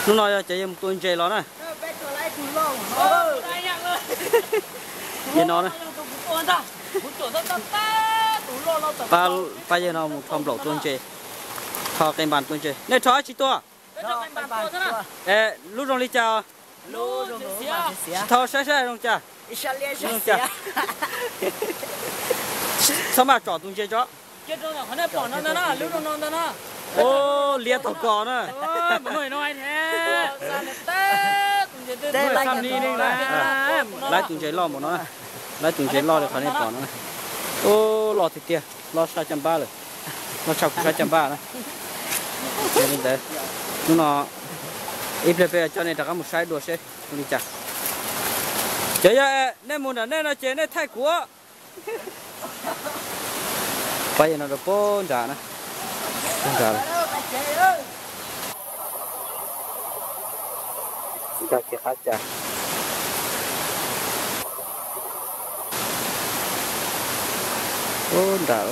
Hnub no yog cov yawg mus tua ntses los na. Yawg no na. Pab yawg no mus rho nplaum tua ntses, rho qe npas tua ntses. Nej rho dab tsi tua? Lub zoo li cas? Tsis tau saib saib zoo cas. Txhob maj tsom tus ntses tso. Ua liab tog kos na. Laib tus ntses loj mus no, laib tus ntses loj li qhov nej pom no. Ua loj tiag tiag, loj sab caj npab lawm, loj tshaj kuv sab caj npab na. Li ntawd, hnub no ib pliag peb coj nej rov qab mus saib dua seb zoo li cas. Cov yawg, nej mus nram nej no ces nej thaij kuv. Pab yawg no rau pab nram na, pab nram. Nkag kiag qab cas. Ub nram.